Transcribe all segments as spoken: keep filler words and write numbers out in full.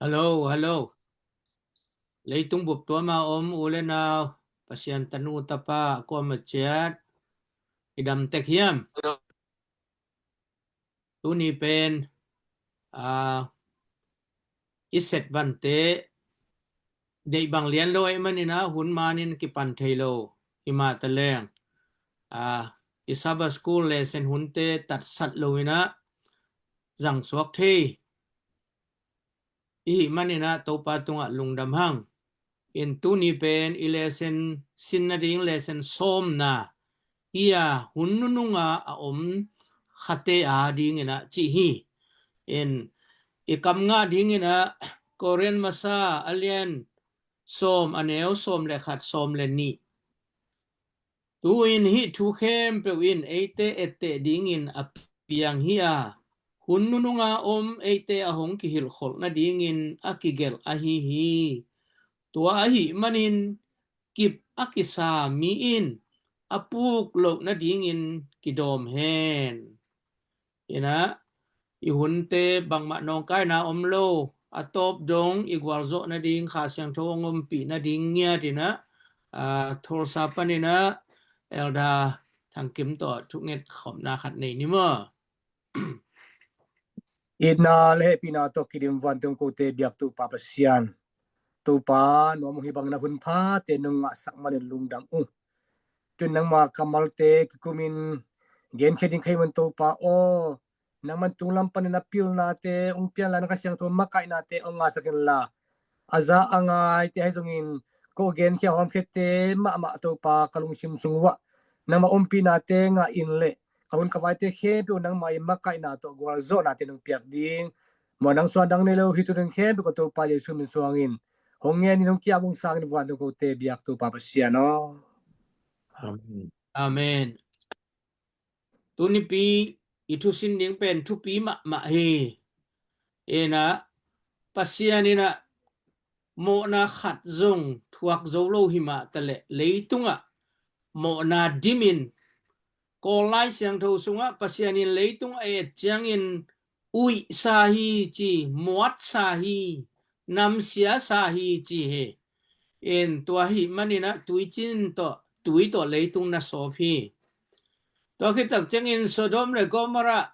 Hello, hello. Leitung bup tuama om u le nau, Pasian tanu tapa, a kuama ciat, i dam tek hiam? Tuni pen, ah, i set vante, deih bang lian lo ahih manin ah, hun manin kipan thei lo, himah taleng, ah, i Sabbath School lesson hunte tatsat lo in ah, zang suak thei i hih manin ah Topa tungah lungdam hang. In tuni pen i lesson sin nading lesson sawmna hi a, hun nununga a om khate a dingin ah cih hi. In i kam ngah dingin ah Korin masa a lian sawm, a neu sawm le khat, sawm le nih. Tu-in hih thu khempeuh in eite etteh dingin a piang hi a, hun nununga om eite a hong kihilhkholh nadingin a kigelh ahi hi. Tua ahih manin kip a kisa mi in a puk loh nadingin kidawm hen. In ah i hunte bangmah nawngkaina om lo, a tawp dong i gualzawh nading, Kha Siangtho hong ompih nading ngiat in ah, ah, Tulsa panin ah Elder Thang Kim tawh thunget khopna khat nei ni maw? Itna le hehpihna tawh kidim vantung kote biak Topa Pasian, Topa, nuam uh hi bangin a hun phate nong ngahsak manin lungdam uh. Tu-in nangma kammalte kikumin genkhia ding ka hih manin Topa aw, nangman tunglam panin a pilnate hong pian la, na Kha Siangtho makaihnate hong ngahsak inla, a za a ngaite ahi zongin ko genkhia hawmkhiate mahmah Topa ka lungsim sung uah nangma ompihnate ngah in le ka hun ka vaite khempeuh nangma i makaihna tawh gualzawhnate nong piak ding, maw, nang suan dang nei lo hi. Tu-in khempeuh ka Topa Jesu min suangin hong ngen in, hong ki-ap hong sangin vantung kote biak Topa Pasian aw. Amen. Amen. Tunipi i thusin ding pen thupi mahmah hi. In ah Pasian in ah mawhna khat zong thuak zo lo himah taleh leitungah mawhna dimin, Kawl Lai Siangtho sungah Pasian in leitung a et ciangin uihsa hi ci, muatsa hi, namsiasa hi ci hi. In tua ahih manin ah tuicin tawh, tui tawh leitung na sawp hi. Tua khit tak ciangin Sodom le Gomorrah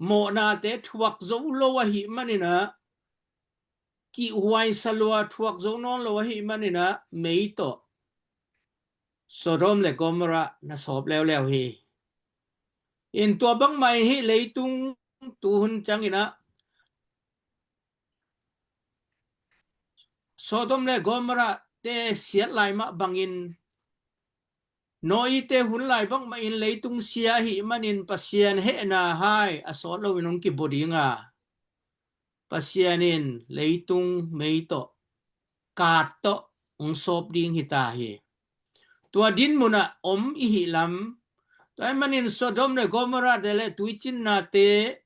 mawhnate thuak zo lo ahih manin ah, kihhuaisa lua, thuak zo nawn lo ahih manin ah mei tawh Sodom le Gomorrah na sawp leuleu hi. In tua bangmah in hih leitung tuhun ciangin ah Sodom le Gomorrah te siat lai mah bangin Noah-te hun lai bangmah in leitung sia ahih manin Pasian hehna hai a sawt loin hong kibua ding a, Pasian in leitung mei tawh, kat tawh hong sawp ding hi ta hi. Tua dinmun ah om i hih lam, tua ahih manin Sodom le Gomorrah te le tuicinnate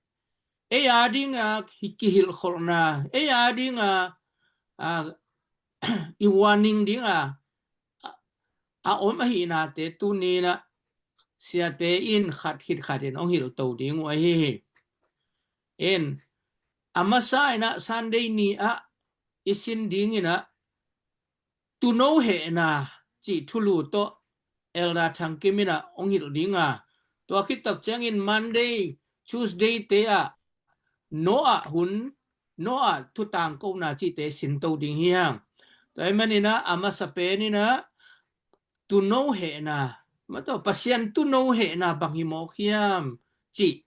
ei a dinga kihilhkholhna, ei a dinga, a, i warning dinga a, a om ahihnate tuni in ah siate in khat khit khat in hong hilhto ding uh ahi hi. In a masa in ah Sunday ni ah i sin ding in ah Tuuno Hehna cih thulu tawh Elder Thang Kim in ah hong hilh ding a, tua khit tak ciangin Monday, Tuesday te ah Noah hun Noah thutangkona cihte sinto ding hiam? Tua ahih maninah a masa peninah tuuno hehna, maw, Pasian tuuno hehna bang hi mawk hiam cih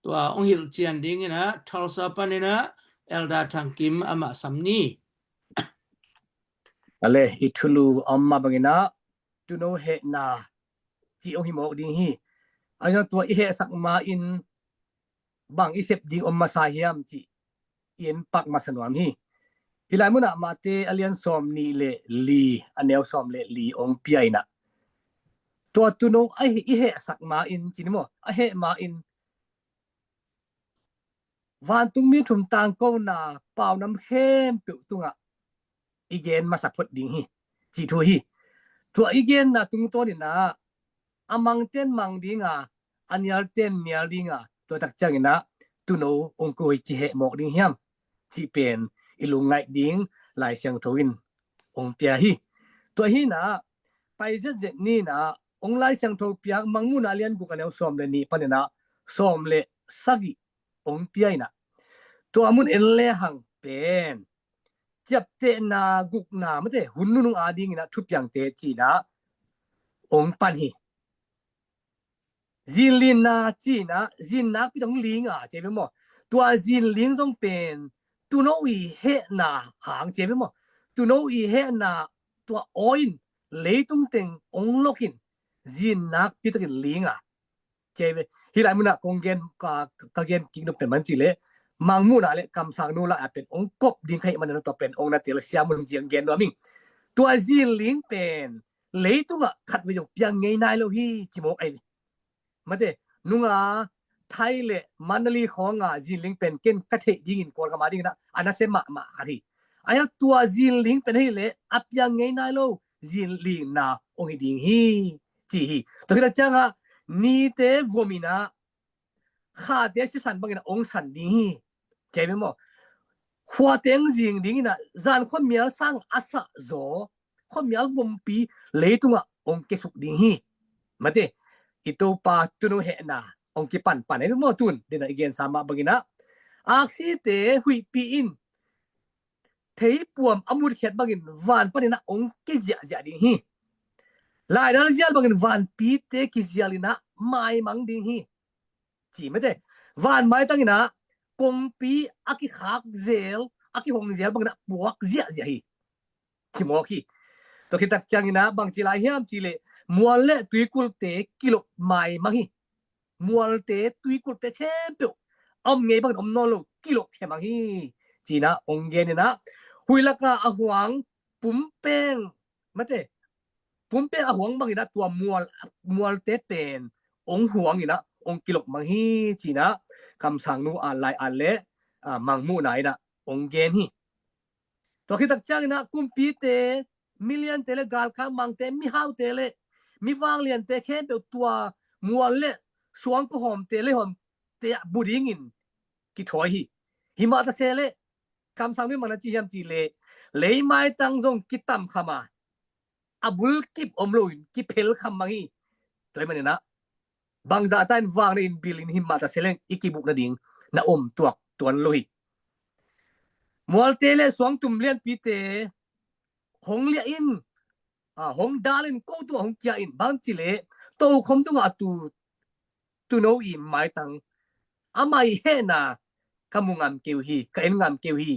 tua hong hilhcian dinginah Tulsa paninah Elder Thang Kim amah sam ni. Ale, i thulu a om mah banginah tuuno hehna cih hong hi mawk ding hi. A zong tua i hehsak ma-in bang i sep ding om masa hiam cih i en pak masa nuam hi. Hih lai munah Mate a lian sawm nih le li, a neu sawm le li hong pia inah tua tuuno a i hehsak ma-in cih ni maw, a heh ma-in vantungmi thum tangkona paunam khempeuh tungah i gen masa phot ding hi, cih thu hi. Tua i genna tungtawninah a mangten mang dinga, a nialten nial dinga, tua tak cianginah tuuno hong kua hi ci heh mawk ding hiam cih pen i lungngaih ding Lai Siangtho in hong pia hi. Tua hinah pai zetzet ninah hong Lai Siangtho piak Mangmuhna lian guk a neu sawm le nih paninah sawm le sagih hong pia inah tua mun en lehang pen ciaptehna gukna, mate, hun nunung adinginah thupiangte cinah hong pan hi. Zinlinna cinah zin nakpi zong linga ci ve maw? Tua zinling zong pen tuuno i hehna hang ci ve maw? Tuuno i hehna tua aw in leitung teng hong lokin zin nakpi takin linga ci ve. Hih lai munah kong gen, ka, ka gen kik nop pen man ci leh Mangmuhna le Kamsangnu lai a pen hong kop ding ka hih maninah tua pen hong na tel siam un ziang gen nuam ing. Tua zinling pen leitungah khat vei zong piang ngei nai lo hi ci mawk ahi. Mate, nunga Thai le Mandalay khawnga zinling pen ken ka theih dingin Kawlgam adinginah a nasia mahmah khat hi. Ahi tua zinling pen hei leh a piang ngei nai lo zinlingna hong hi ding hi ci hi. Tua khit a ciangah nite vominah khate sisan banginah hong san ding hi. Ci ve maw? Khuateng zing dinginah zan khuamial sang a sah zaw khuamial vompi leitungah hong kiasuk ding hi. Mate, i Topa tuuno hehna hong kipanpan ahi maw? Tun dinah i gensa mah banginah aksite huihpi in theipuam a mutkhiat bangin van paninah hong kiziahziah ding hi. Laidal zial bangin vanpite kizialinah maimang ding hi. Ci mate, van maitanginah kongpi a kikhak zel, a kihong zel banginah puak ziahziah hi. Ci mawk hi. Tua khit tak cianginah bangci lai hiam ci leh mual le tuikulte kilok maimang hi. Mualte tuikulte khempeuh a om ngei bangin om nawn lo, kilok khemang hi. Cinah hong geninah huilaka a huang pumpeng, mate, pumpeng a huang banginah tua mual, mualte pen hong huanginah hong kilok mang hi. Cinah Kamsangnu a lai a le Mangmuhna inah hong gen hi. Tua khit tak cianginah kumpite, miliante le galkap mangte, mihaute le mivangliante khempeuh tua mual le suang kawhawmte leihawmte ah bu dingin kithawi hi. Himah tase le Kamsangnu in bang na ci hiam ci leh leimaitang zong kitamkham a, a bulkip om loin kiphel khammang hi. Tua hih maninah bangzahta in vang na in bil in himah tase leng i kibuk nading na om tuak tuan lo hi. Mualte le suangtum lianpite hong liah in, hong dal in, ko tungah hong kia in, bangci leh tokhom tungah a tu tuuno i maitang amah i hehna ka mu ngam kei uh hi, ka en ngam kei uh hi,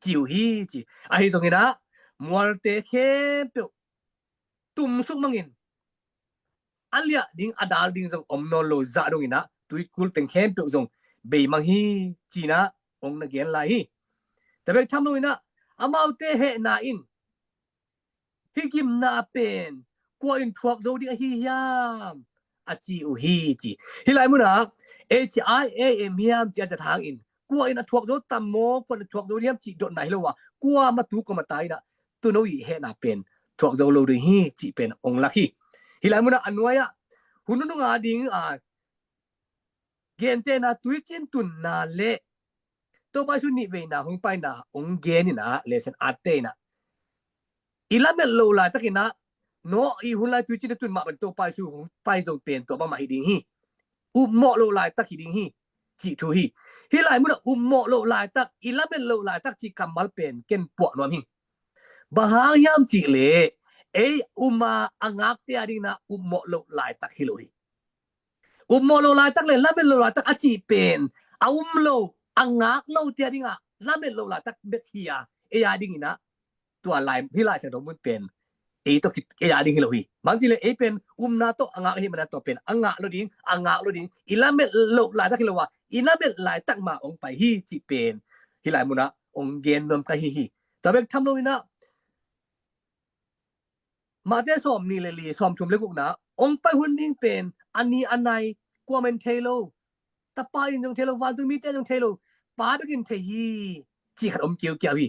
ci uh hi ci. Ahi zonginah mualte khempeuh tumsuk mangin a liah ding a dal ding zong om nawn lo zah donginah tuikul teng khempeuh zong bei mang hi. Cinah hong na gen lai hi. Tabek tham loinah amaute hehna in hih gimna pen kua in thuak zo ding ahi hiam a ci uh hi ci. Hih lai munah H I A M hiam ci a zat hangin kua in a thuak zo tam maw, kua in a thuak zo ding hiam cih dotna hi lo a, kua matu kua mata inah tuuno i hehna pen thuak zo lo ding hi cih pen hong lak hi. Hih lai munah a nuai-ah hun nunung a ding a gentehna tuicin tunna le Topa Jesu nihveina hong paina hong geninah lesen atte inah i lamet lo laitakinah Noah i hun lai tuicin a tun mah bang Topa Jesu hong pai zong pen tua bangmah hi ding hi. Upmawh lo laitak hi ding hi. cih thu hi. Hih lai munah upmawh loh laitak, i lamet loh laitak cih kammal pen ken puah nuam hi. Bang hang hiam cih leh ei um a a ngakte a dingin ah upmawh loh laitak hi lo hi. Upmawh loh laitak le lamet loh laitak a cih pen a um lo, a ngak lote a dingah lamet loh laitak bek hi a, ei a dingin ah tua lai, hih Lai Siangtho mun pen ei tawh ki, ei a ding hi lo hi. Bang cih leh ei pen umna tawh a ngak ahih manin ah tua pen a ngak lo ding, a ngak lo ding, i lamet loh laitak hi lo a, i lamet laitak mah hong pai hi cih pen hih lai munah hong gen nuam ka hi hi. Tua bek tham loin ah Matthai sawmnih le li, sawmthum le gukna, hong pai hun ding pen a ni a nai kuamah in thei lo. Tapa in zong thei lo, vantung mite zong thei lo, Pa bek in thei hi, cih khat om kiukiau hi.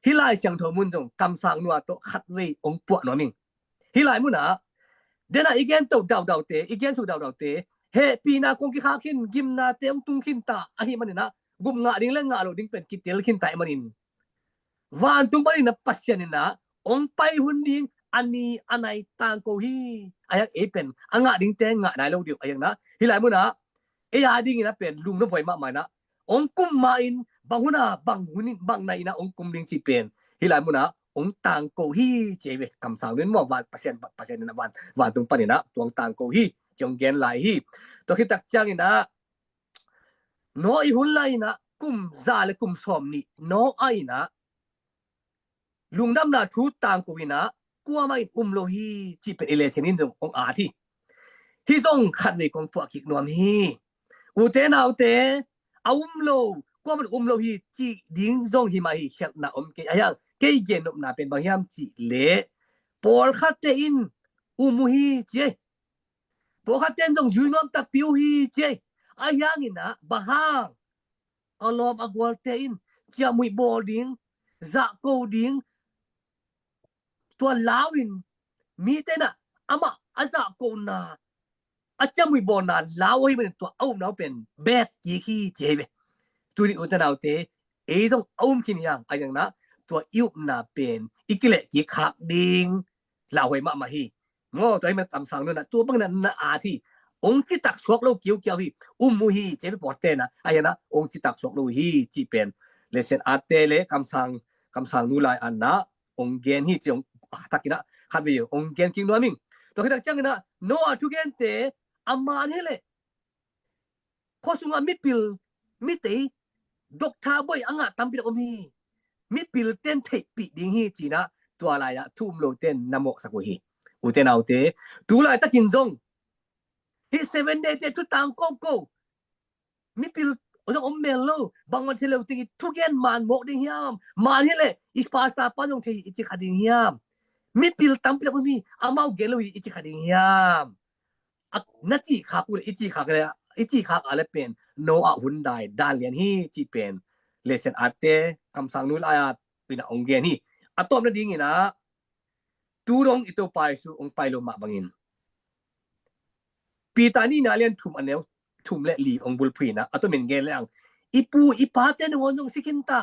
Hih Lai Siangtho mun zong kamsang nu a tawh khatvei hong puah nuam ing. Hih lai munah, den a i gen to daudaute, i gen suk daudaute, hehpihna kong kikhak khin, gimnate hong tung khin ta ahih manin ah, gup ngah ding le ngah loh ding pen kitel khin ta ahih manin, vantung panin ah Pasian in ah hong pai hun ding a ni a nai tangko hi. A hiang ei pen a ngah dingte ngah nai lo ding uh a hiang na. Hih lai munah ei a dingin ah pen lungnuamhuai mahmah in ah hong kum ma-in bang hun a bang hun in bang nai in ah hong kum ding cih pen hih lai munah hong tangko hi ci ei ve. Kamsang nu in maw, van Pasian, Pasian in ah van, vantung panin ah tua hong tangko hi ci hong gen lai hi. Tua khit tak ciangin ah Noah i hun lai in ah kum za le kum sawmnih Noah in ah lungdamna thu tangko in ah kuamah in um lo hi cih pen i lesson in zong hong at hi. Hih zong khatvei kong puah kik nuam hi. Ute naute, a um lo, kuamah in um lo hi cih ding zong hi mah hi, khialhna om kei. A hiang kei gen nopna pen bang hiam cih leh pawlkhatte in um uh hi ci ei. Pawlkhatte in zong zui nuam takpi uh hi ci ei. A hiangin ah bang hang a lawm a gualte in ciamnuih bawl ding, zahko ding, tua lau in mite in ah amah a zahkona, a ciamnuih bawlna lau ahih manin tua a upna uh pen beek kik hi ci ei ve. Tuni ute naute, ei zong a um khin hiang a hiang na, tua i upna pen i kileh kik khak ding lauhuai mahmah hi. Maw, tua hi man kamsang nu in ah tua bangin ah na at hi. Hong citak suak lo kiukiau hi. Um uh hi ci ei ve, pawlkhatte in ah a hiang na hong citak suak lo hi cih pen lesson atte le kamsang, kamsang nu lai-atna hong gen hi ci hong, ah, takin ah khatvei hong gen kik nuam ing. Tua khit tak ciangin ah Noah thugente a man hi leh khua sungah mipil, mitei, doctor bawi a ngah tampi tak om hi. Mipil ten theihpih ding hi ci in ah tua lai-ah thu um lote in na mawhsak uh hi. Ute naute, tu laitakin zong hih Seven Day te thu tangko ko, mipil zong om mel lo, bangmah thei lo ding i thugen man mawk ding hiam? Man hi leh i pastor pa zong thei hi i ci kha ding hiam? Mipil tampi tak om hi, amau gen lo hi i ci kha ding hiam? A, na cih khak uh leh i cih khak leh, i cih khak a leh pen Noah hun lai dan lian hi cih pen lesson atte kamsang nu lai-at in ah hong gen hi. A tawpna dingin ah tu dong i Topa Jesu hong pai lo mah bangin Peter nihna lian thum a neu thum le li hong bulphuh in ah a tomin gen leng, i pu i pate nangawn zong si khin ta.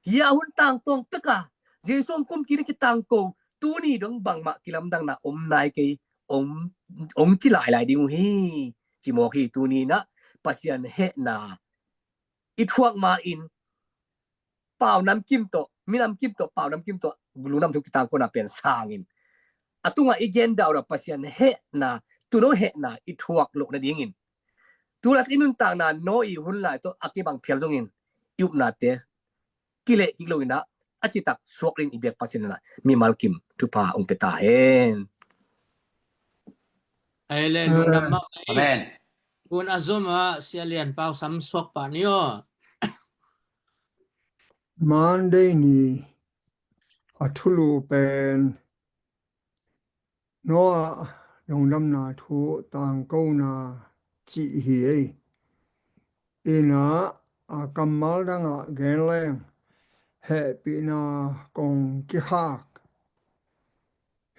Hih a hun tangtawng pek a Jesu hong kum kik in kitangko, tuni dong bangmah kilamdanna om nai kei, hong, hong ci lailai ding uh hi. Ci mawk hi. Tuni in ah Pasian hehna i thuak ma-in pau namkim tawh, minam kim tawh, pau namkim tawh lungdam thu kitangkona pen sangin a tungah i gen dauh a Pasian hehna, tuuno hehna i thuak loh nadingin tu laitak i nuntakna Noah i hun lai tawh a kibang phial zongin i upnate kileh kik lo in ah a citak suak dingin i biak Pasian in ah mimal kim thupha hong pia ta hen. Amen. Amen. Kun a zom ah Sia Lian Pau sam suak pah ni aw. Monday ni a thulu pen Noah lungdamna thu tangkona cih hi ei. In ah a kammal dangah gen leng hehpihna kong kikhak.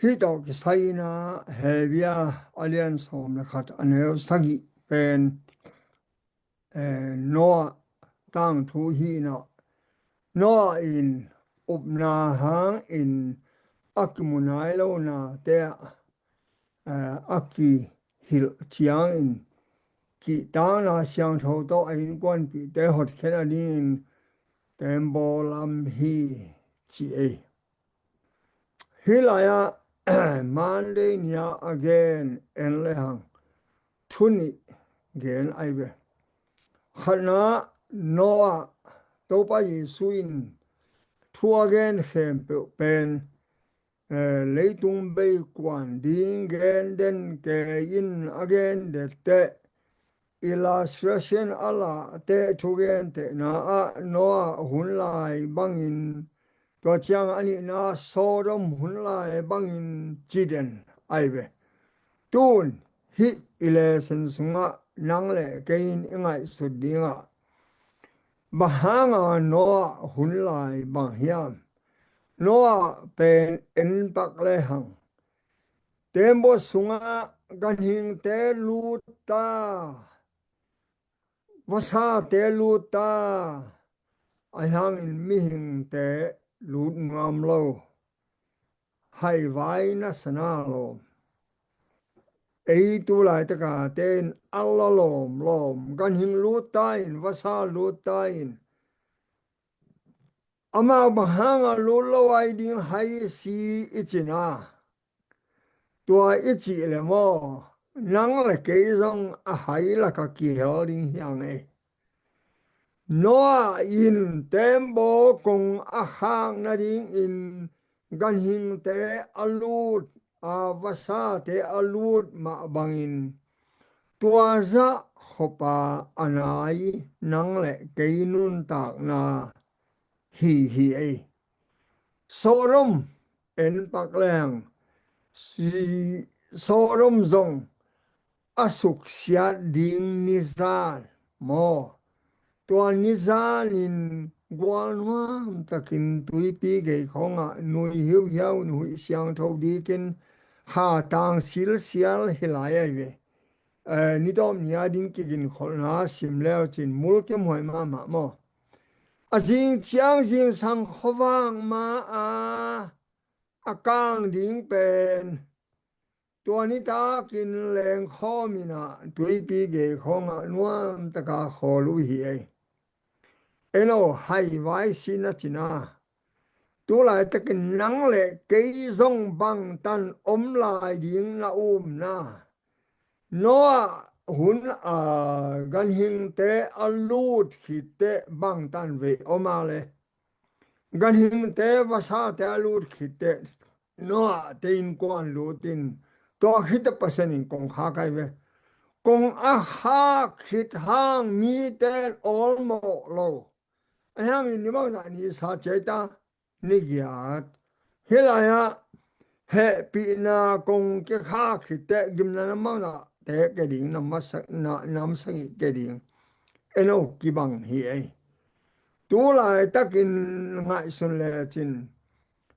Hih tawh kisai in ah Hebru a lian sawm le khat a neu sagih pen, eh, Noah tangthu hi in ah, Noah in upna hangin a kimu nai lonate ah, eh, a kihilh ciangin kihtakna siangtho tawh a innkuanpihte hotkhiat nadingin tembaw lam hi ci ei. Hih lai-ah Monday ni-ah a gen en le hang thu nih gen ahi ve. Khatna, Noah, Topa Jesuh in thu a gen khempeuh pen, eh, leitung bei kuan ding gen den kei in a gen dette, illustration a lahte thugentehna ah Noah hun lai bangin, tua ciang a nihna Sodom hun lai bangin ci den ahi ve. Tun hih i lesson sungah nang le kei in i ngaihsut dingah, bang hanga Noah hun lai bang hiam? Noah pen en pak le hang, tembaw sungah ganhingte lut ta, vasate lut ta, ahi hangin mihingte lut nuam lo. Haivai nasa na lawm. Ei tu laitaka te in a la lawmlawm, ganhing lut ta in, vasa lut ta in. Amau bang hanga lut lo ahi ding hai si i cih na, tua i cih le maw, nang le kei zong a hai laka kihel ding hi hang ei. Noah in tembaw kong a khak nadingin ganhingte a lut, a vasate a lut mah bangin, tua zah khop a a nai nang le kei nuntakna hi hi ei. Sodom en pak leng, si-, Sodom zong a suksiat ding nizan maw, tua nizanin gualnuam takin tuipi gei khawngah nui hiuhiau in huih siangtho dikin ha tang silsial hi lai ahi ve. Eh, nitawp ni a ding kiginkholhna sim leucin mulkimhuai mahmah maw. A zing ciang zingsang khuavak ma a, a kang ding pen tua nitakin lengkhawm in ah tuipi gei khawngah nuamtaka khawl uh hi ei. Eno, haivai si na cih na, tu laitakin nang le kei zong bangtan om lai ding na um na. Noah hun a ganhingte a lut khitteh bangtan vei om a le, ganhingte vasate a lut khitteh Noah te innkuan lutin, tua khitteh Pasian in kong khak ahi ve. Kong a khak khit hang mite in awlmawh lo. Ahi hangin ni bangzah ni sa ciai ta, ni giat. Hih lai-ah hehpihna kong kikhak khitteh gimna nam bangzah te ke ding, nam masa, na, nam sagih ke ding. Eno kibang hi ei. Tu laitakin ngaihsun lecin,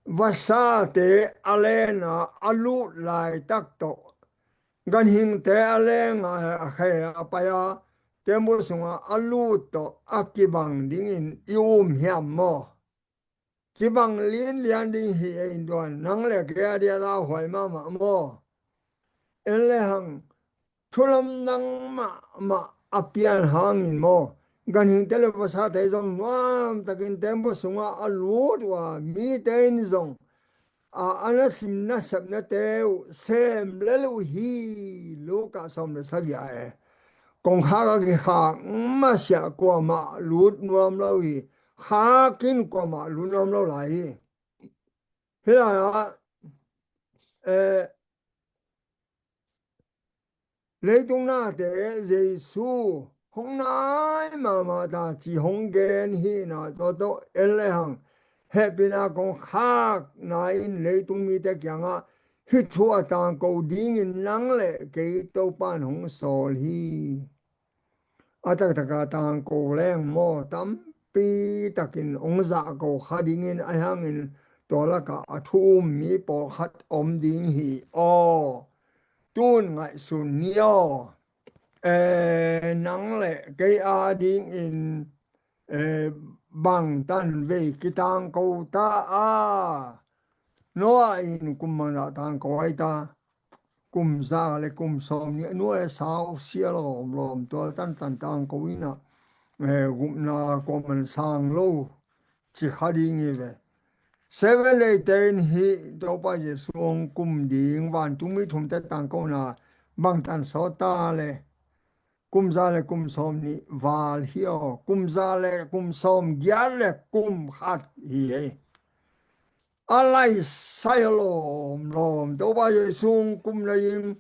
vasate a lena a lut laitak tawh ganhingte a lenga a khe a pai a, tembaw sunga a lut tawh a kibang dingin i um hiam maw? Kibang linlian ding hi ei, tua nang le kei a dia lauhuai mahmah maw? En le hang, thu lamdang mahmah a pian hangin maw, ganhingte le vasate zong nuamtakin tembaw sungah a lut uh a, mite in zong a, a na sim nasepnate uh sem lel uh hi. Luka sawm le sagih ah e, kong khak a kikhak masiah kuamah lut nuam lo hi. Khak in kuamah lut nuam lo lai hi. Hih lai-ah, eh, leitung nate Jesu hong nai mahmah ta ci hong gen hi na, tua tawh en le hang, hehpihna kong khakna in leitung mite kiangah hih thu a tangko dingin nang le kei Topa in hong sawl hi. A taktaka tangko leng maw, tampi takin hong zahko kha dingin, ahi hangin tua lakah a thu um mi pawlkhat om ding hi aw. Tun ngaihsun ni aw. Eh, nang le kei a dingin, eh, bangtan vei kitangko ta a? Noah in kum bangzah tangko ai ta? kum za le kum sawm nih a nuai a sau sia lawmlawm tual tantan tangko in ah, eh, gupna kuaman sang lo ci kha ding hi ve. Seven Day te in hih Topa Jesu hong kum ding vantungmi thumte tangkona bangtan sawt ta le kum za le kum sawm nih val hi aw, kum za le kum sawm giat le kum khat hi ei. A laisai lawmlawm Topa Jesu hong kum nading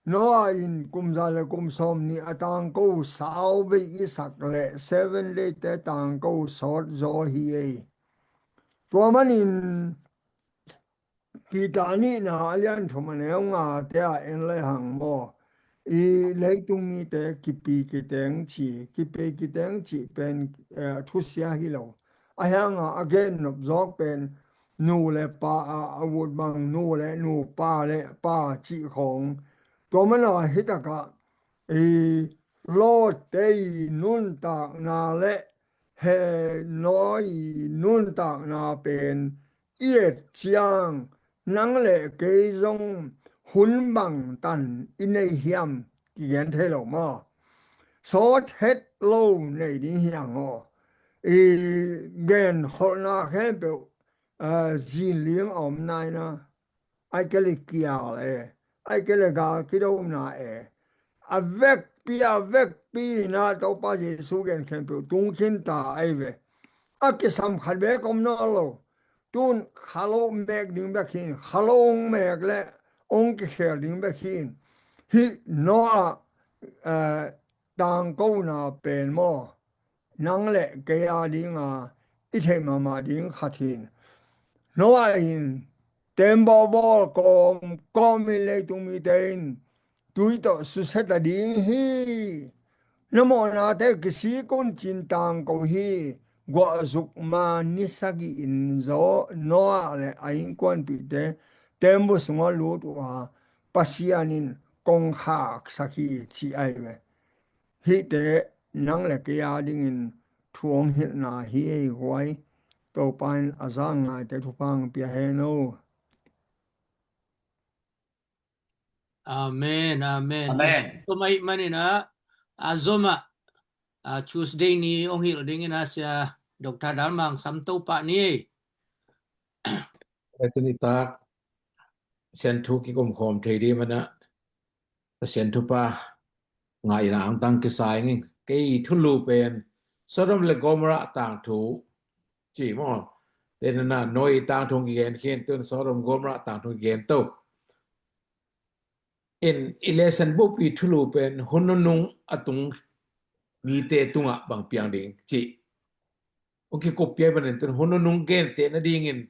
Noah in kum za le kum sawm nih a tangko sau bei i sak le Seven Day te tangko sawt zaw hi ei. Tua manin Peter nihna a lian thum a neu nga te ah en le hang maw, i leitung mite kipi kiteng ci, kipi kiteng ci pen, eh, thusia hi lo. A hianga a gen nop zawk pen nu le pa a, a ut bang nu le nu, pa le pa cih khawng. Tua mana hitakah i Lot te i nuntakna le he Noah i nuntakna pen i et ciang nang le kei zong hun bangtan i nei hiam kigen thei lo maw? Sawt het lo nei ding hiang aw. I gen kholhna khempeuh, ah, zinling a om naina. Ai kei le kial e, ai kei le gal kidona e. A vekpi, a vekpi na Topa Jesu gen khempeuh tung khin ta ai ve. A kisam khat bek om nawn lo. Tun kha lo mek ding bek hi in, kha lo hong mek le hong kikhel ding bek hi in. Hih Noah, eh, tangkona pen maw, nang le kei a dinga i theih mahmah ding khat hi in. Noah in tembaw bawl kawm kawm in leitung mite in tui tawh susia ta ding hi. Na mawhnate kisik un ci-in tangko hi. Guahzuk ma ni sagih in zaw Noah le a innkuanpihte tembaw sungah lut uh a, Pasian in kong khaksak hi ci ai ve. Hihte nang le kei a dingin thu hong hilhna hi ei guai. Topa in a zak ngaite thupha hong pia hen aw. Amen, amen. Amen. Tua mah ahih manin ah, a zom ah, a Tuesday ni hong hilh dingin ah Sia Doctor Dal Mang Sam To pah ni. Tuni tak Pasian thu kikum khawm thei ding manin ah Pasian thupha ngah in ah angtang kisa ing. Kei thulu pen Sodom le Gomorrah tangthu ci maw. Tena Noah tangthu kigen khin, tun Sodom Gomorrah tangthu kigen to. In i lesson book i thulu pen hun nunung a tung mite tungah bang piang ding ci. Hong kikup piak manin tun hun nunung gente nadingin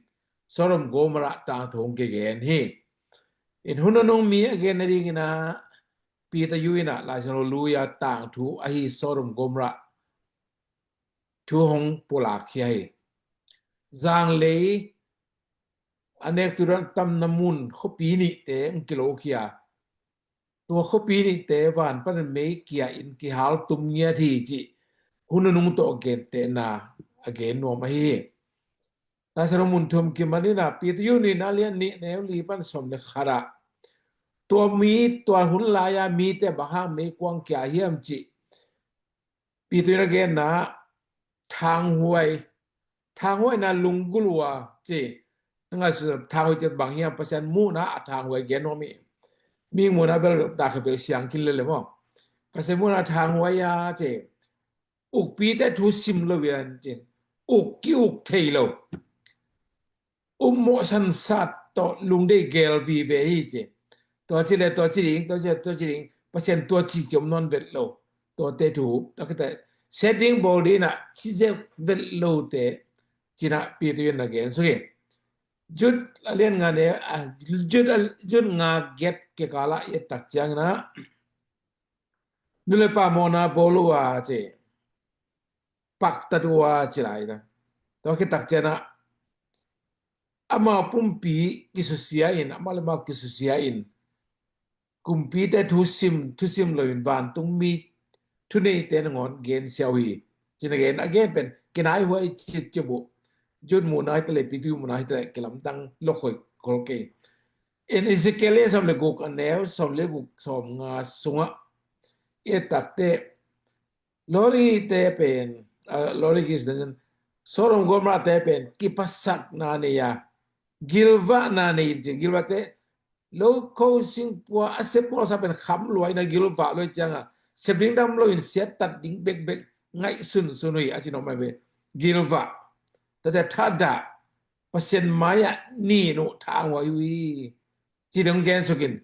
Sodom Gomorrah tangthu hong kigen hi. In hun nunung mi a gen nadingin ah Peter Yu in ah Laisiangtho lui a tangthu ahi Sodom Gomorrah thu hong pulak khia hi. Zanglei a nektu dan tamna mun khuapi nihte hong kilokhia. Tua khuapi nihte van panin mei kia in kihal tum ngiat hi cih hun nunung tawh gentehna a gen nuam ahi hi. Laisiangtho mun thum kiman in ah Peter Yu nihna lian nih neu li pan sawm le khat ah tua mi, tua hun lai-a mite bang hang mei kuang kia hiam cih Peter in a genna ah thanghuai, thanghuaina lunggulh uh a ci. Nang a thanghuai ci bang hiam, Pasian muhna a thanghuai gen nuam hi. Mi muhna bel dak bel siang khin lel maw. Pasian muhna thanghuai a ci. Ukpite thu sim lo in ci. Uk ki-uk thei lo. Um mawh sansat tawh lungdei gel vive hi ci. Tua ci le tua ci ding, tua ci le tua ci ding, Pasian tua ci ci om nawn vet lo. Tuate thu, tua khit teh setting bawl ding in ah ci zek vet lote ci-in ah Peter in a gen suk hi. Jude a lian nga ne, ah, Jude a, Jude nga giat kikal ah i et tak ciangin ah nu le pa mawhna bawl uh a ci, paktat uh a ci lai na. Tua khit tak ciangin ah amau pumpi kisusia in, amau le amau kisusia in, kumpite thusim, thusim lo in vantungmi thuneite nangawn gensia uh hi. Ci-in a gen, a gen pen kinaihuai cipcip uh. Jude muhna hi ta leh, Peter muhna hi ta leh kilamdang lo khol kei. In Ezekiel lian sawm le guk a neu sawm le guk sawm nga sungah i et takteh, lori te pen, ah, lori kis den, Sodom Gomorrah te pen kipasakna nei a, gilvahna nei in ci. Gilvah te, lo ko singpua a sep puak sa pen kham lua in a gilvah lua ciang a, sep ding dam lo in siattat ding bekbek ngaihsun sun uh hi a ci nop mai ve. Gilvah, tate thahdah, Pasian mai-ah nin uh thang huai uh hi, ci dong gen suk in.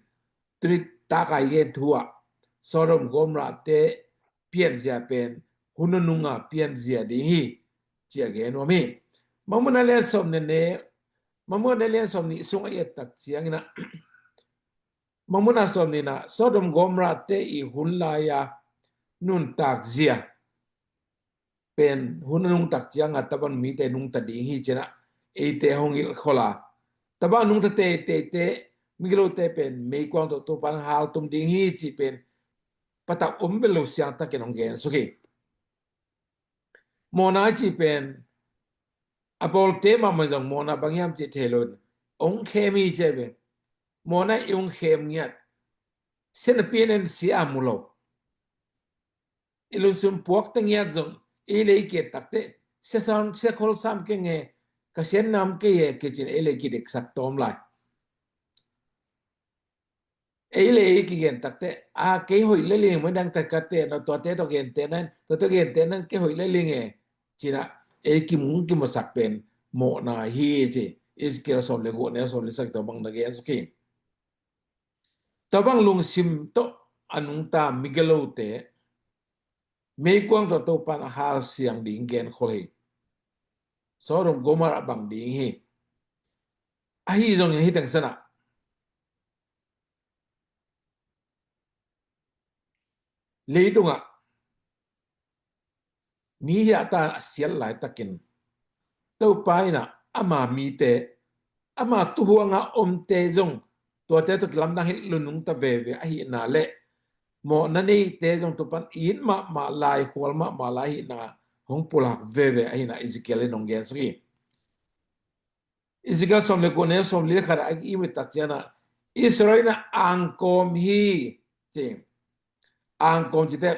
Tuni tak a i gen thu ah Sodom Gomorrah te pianzia pen hun nunung a pianzia ding hi, ci a gen nuam hi. Mangmuhna lian sawm ne ne, Mangmuhna lian sawm nih sung a i et tak ciangin ah, Mangmuhna sawm nih na Sodom Gomorrah te i hun lai a nuntak zia pen hun a nungtak ciang a, tua bang mite nungta ding hi ci-in ah eite hong hilh khol a, tua bang nungta teitei te, migilote pen meikuang tawh Topa'n hal tum ding hi cih pen patak om bel lo, siangtakin hong gen suk hi. Mawhna i cih pen a bawlte mahmah zong mawhna bang hiam cih thei lo in hong khem hi ci a ve. Mawhna i hong khem ngiat, sia napi-in sia a mu lo, i lungsim puakte ngiat zong ei le ei ki et takteh, sia sam, sia khol sam keng e, ka sia nam kei e, kici-in ei le ei kideksak tawm lai. Ei le ei kigen takteh, a, kei hoih le ling, mawhna dang tak ka te, no, tuate tawh gentehna in, tuate tawh gentehna in kei hoih le ling e, ci-in ah ei kimu, kimusak pen mawhna hi ci. Ezekiel sawm le guk a neu sawm le sagih tawh bang na gen suk hi. Tua bang lungsim tawh a nungta migilote meikuang tawh Topa'n a halsiang ding gen khol hi. Sodom Gomorrah bang ding hi. Ahi zongin hih teng san ah leitungah mi hiahta a siat laitakin Topa in ah ama mite, ama tuhuang a omte zong tuate tawh kilamdang hilh lo nungta veve ahihna le mawhna neite zong Topa'n it mahmah lai, khual mahmah lai ahihna hong pulak veve ahihna Ezekiel in hong gen suk hi. Ezekiel sawm le guk a neu sawm le khat ah i et tak ciang ah Israel in ah angkawm hi ci. Angkawm cih teh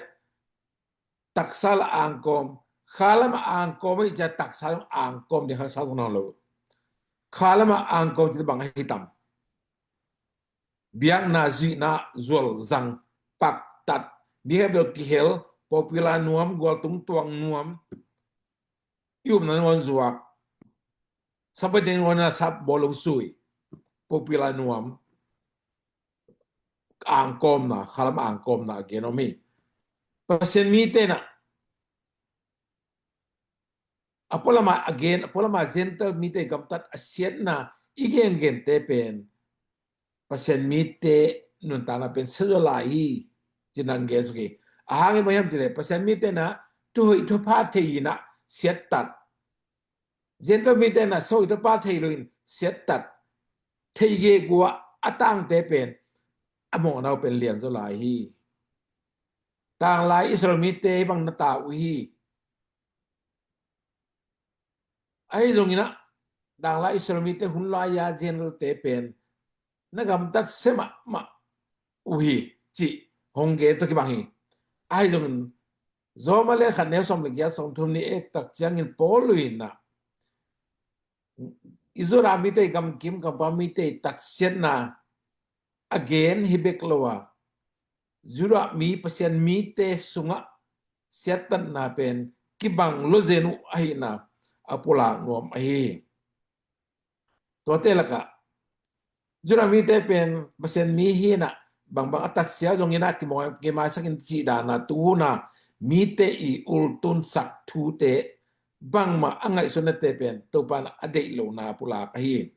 taksa la angkawm, khalam a angkawm hi ci a, taksa zong angkawm ding, taksa zong na lo. Khalam a angkawm cih teh bang ahi tam? Biakna, zuihna, zualzang, paktat, bikha bel kihel, popular nuam, gualtung tuang nuam, i upna nuam zuak, Sabbath ding nuam na sap bawlung sui, popular nuam, angkawmna, khalam angkawmna a gen om hi. Pasian mite in ah a pualama a gen, a pualama Gentile mite gamtat a siatna i gengente pen Pasian mite nuntakna pen siazaw lai hi, ci-in hong gen suk hi. A hang in bang hiam cih leh Pasian mite in ah thuhoih thupha thei in ah siattat, Gentile mite in ah thuhoih thupha thei lo in siattat, thei gegu ah a tangte pen a mawhna uh pen lianzaw lai hi. Tanglai Israel mite bang na ta uh hi. Ahi zongin ah tanglai Israel mite hun lai-a Gentile-te pen na gamtat sia mahmah uh hi, cih hong gen tawh kibang hi. Ahi zongin Roma lian khat neu sawm le giat, sawm thum nih et tak ciangin Paul in ah i Judah mite i gamkim, gampam mite i tatsiatna a gen hi bek lo a, Judah mi, Pasian mite sungah siattatna pen kibang lo zen uh ahihna a pulak nuam ahi hi. Tuate lakah Judah mite pen Pasian mi hi-in ah bangbang a tatsia zongin ah kimawh, kimaisak in cih dan a, tuhun a mite i ultunsak thute, bangmah a ngaihsutnate pen Topa in a deih lohna pulak ahi hi.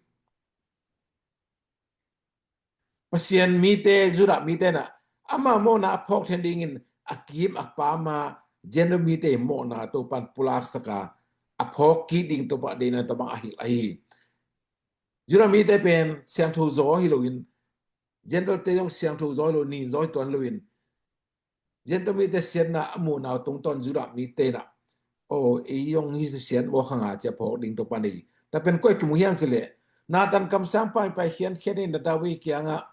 Pasian mite, Judah mite in ah ama mawhna a phawk theih nadingin a kim a pam a Gentile mite mawhna Topa in pulaksak a, a phawk kik ding Topa deihna tawh bang a hilh ahi hi. Judah mite pen siangtho zaw hi loin, Gentile-te zong siangtho zaw hi lo, nin zaw hi tuan loin, Gentile mite siatna a muhna uh tungtawn Judah mite in ah, aw, ei zong hih siat mawk hang a, ci a phawk ding Topa in hi. Tua pen koi kimu hiam cih leh, Nathan kamsang pai pai khian khian in a David kiangah,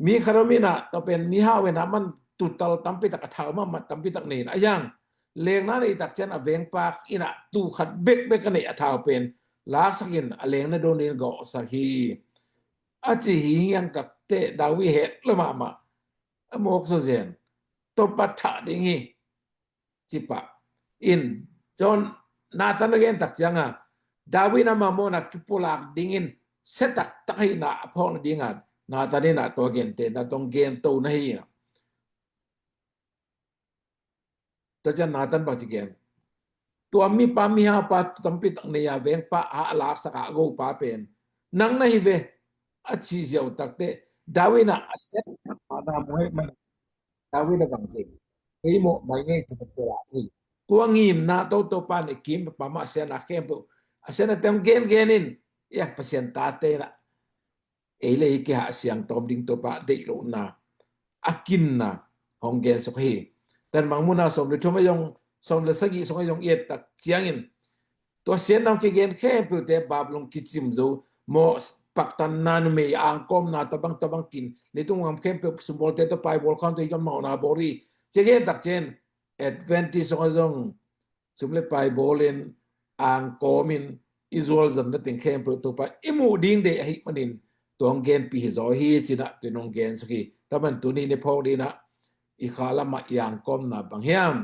mi khat om in ah, tua pen mihau in ah, aman tutal tampi tak a thau mahmah, tampi tak nei in ah, a yang lengna nei tak ciang a vengpa in ah, tu khat bekbek a neih a thau pen laksak in a lengna don in gawhsak hi, a ci hi. Hiang tak teh David het lo mahmah, a mawk zaw zen, Topa thah ding hi, ci pah in, cun Nathan a gen tak ciang a, David in ama mawhna kipulak dingin sia taktak hi in ah, a phawk nading a Nathan in ah tua gente na tawh gen to na hi. Tua ciang Nathan bang ci gen? Tua mipa mihaupa tampi tak nei a vengpa a laksak a gopa pen nang na hi ve, a ci ziau tak teh David in ah a sia taktak na muai man David a bang ci? Kei mawh mai ngei, tua pen pulak hi. Tua ngimna toto pan i kim pa mah a siatna khempeuh, a siatna teng gen gen in, ia Pasian tate in ah ei le ei kihah siangtawm ding Topa deih lohna a kinna hong gen suk hi. Tua Mangmuhna sawm le thum a zong, sawm le sagih sung a zong i et tak ciangin, tua siatna hong kigen khempeuhte Babylon kicim zo, mawh paktanna, numei angkawmna, tabang tabang kin, leitung gam khempeuh sumbawlte tawh paibawl khawmte i gam mawhna bawl hi, ci gen tak ciang Adventist sung a zong sum le pai bawlin angkawmin i zualzanna teng khempeuh Topa i muh ding deih ahih manin tua hong genpih hi zaw hi, ci in ah tu in hong gen suk hi. Tua man tuni ni phawk ding in ah i kha lamah i angkawmna bang hiam,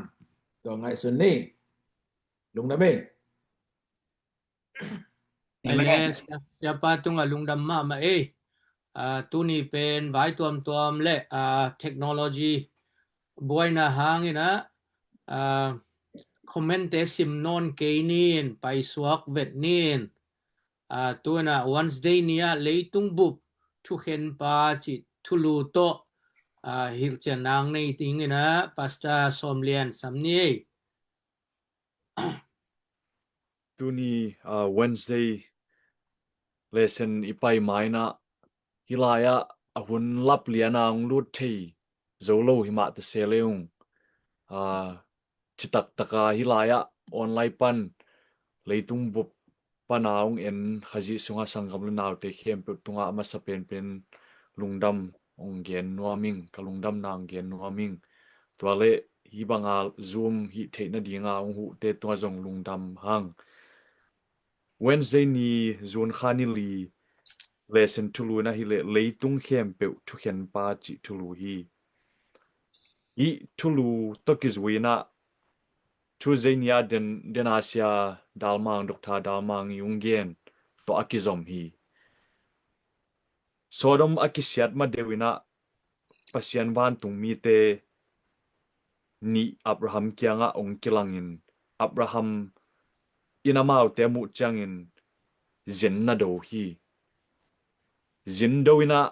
tua ngaihsun ni. Lungdam ei. Amen. Sia, siapa tungah lungdam mahmah ei. Ah, tuni pen vai tuamtuam le, ah, technology buaina hangin ah, ah, comment-te sim nawn kei nin, paisuak vet nin. Ah, tu in ah Wednesday ni ah leitung bup thukhenpa cih thulu tawh, ah, hilhcian nang nei dingin ah Pastor Sawm Lian sam ni ei. Tuni, ah, Wednesday lesson i pai ma in ah, hih lai-ah a hun lap lian a hong lut thei zo lo hi mah ta se le ung, ah, citak taka hih lai-ah online pan leitung bup pana hong en Khazih sunga sanggam le naute khempeuh tungah a masa penpen lungdam hong gen nuam ing, ka lungdamna hong gen nuam ing. Tua le hih banga Zoom hih theih nadinga hong huhte tungah zong lungdam hang. Wednesday ni June kha ni li lesson thulu in ahih leh leitung khempeuh thukhenpa cih thulu hi. Hih thulu tawh kizui in ah Tuesday ni-a den, den a sia Dalmang, Doctor Dalmang i hong gen tawh a kizom hi. Sodom a kisiat ma deuh in ah Pasian vantungmite nih Abraham kiangah hong kilangin Abraham in amaute a muh ciangin zin na do hi. Zin do in ah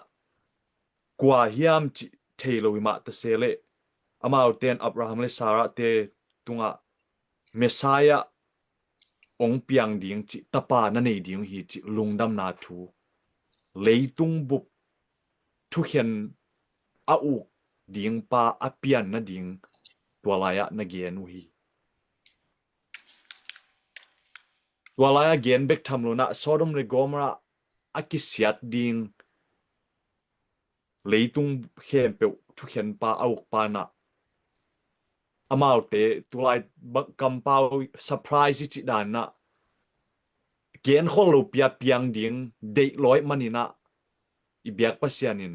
kua hiam cih thei lo hi mah ta se leh amaute in Abraham le Sarah-te tungah Messiah hong piang ding cih tapa na nei ding hi cih lungdamna thu, leitung bup thukhen a uk ding pa a pian nading tua lai-ah na gen uh hi. Tua lai-ah gen bek tham lo in ah Sodom le Gomorrah a kisiat ding leitung khempeuh thukhenpa a ukpa in ah amaute tulai bang kampau surprise i cih dan in ah genkhol lo pi a piang ding deih lo ahih manin ah i biak Pasian in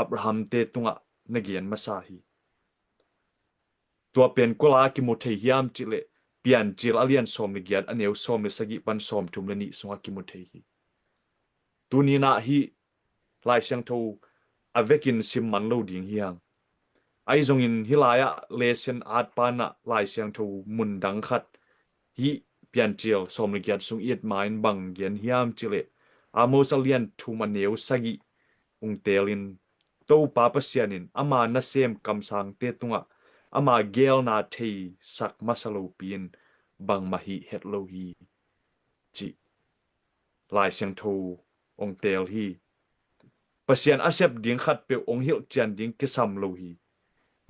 Abraham-te tungah na gen masa hi. Tua pen kua lai-ah kimu thei hiam cih leh Piancil a lian sawm le giat a neu sawm le sagih pan sawm thum le nih sungah kimu thei hi. Tuni in ah hih Lai Siangtho a vekin sim man lo ding hi hang. Ahi zongin hih lai-ah lesson at pa in ah Lai Siangtho mun dang khat hih Piancil sawm le giat sung i et ma in bang gen hiam cih leh Amos a lian thum a neu sagih hong teelin Topa Pasian in ama nasem kamsangte tungah ama geelna theisak masa lopi in bangmah hih het lo hi cih Lai Siangtho hong teel hi. Pasian a sep ding khatpeuh hong hilhcian ding kisam lo hi.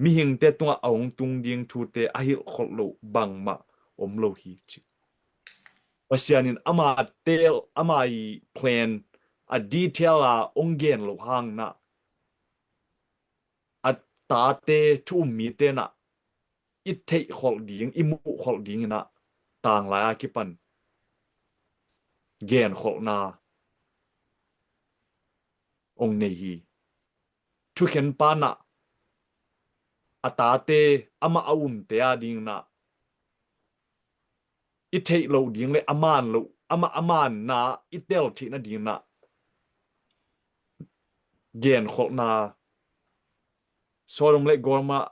Mihingte tungah a hong tung ding thute a hilhkholh loh bangmah om lo hi cih. Pasian in ama tel, ama i plan a detail a ong gen loh hangin ah, a tate thu um mite in ah i theihkholh ding, i muhkholh dingin ah tanglai a kipan genkholhna ong nei hi. Thukhenpa in ah a tate, amah a umte a dingin ah i theih loh ding le a man loh, amah a manna i tel theihna dingin ah genkholhna, Sodom le Gomorrah